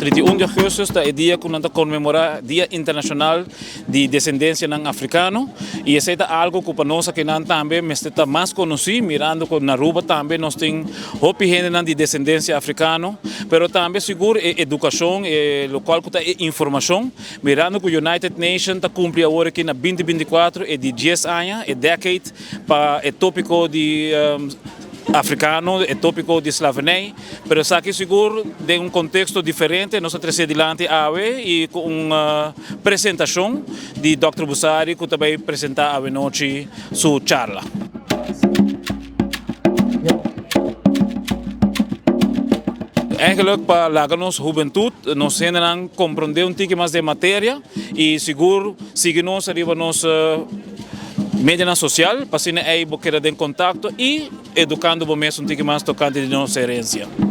31 di augustus ta e dia ku nan ta konmemorá Dia Internashonal di Desendensianan Afrikano i esei ta algu ku pa nos akinan tambe mester ta mas konosí mirando ku na Aruba tambe nos tin hopi hendenan di desendensia afrikano pero tambe sigur e edukashon e lokual ku ta e informashon mirando ku United Nation ta kumpli awor aki na binti 24 e di dies aña e decade pa e topiko di afrikano, e topiko di slavernij, pero esaki sigur den un konteksto diferente nos a trese dilanti awe i ku un presentashon di Dòkter Busari ku ta bai presenta awe nochi su charla. Eigenlijk pa laga nos hubentut, nos hendenan komprondé un tiki mas den materia i sigur sigui nos ariba nos Medianan sosial, pa asina ei bo keda den kontakto i edukando bo mes un tiki mas tokante di nos herensia.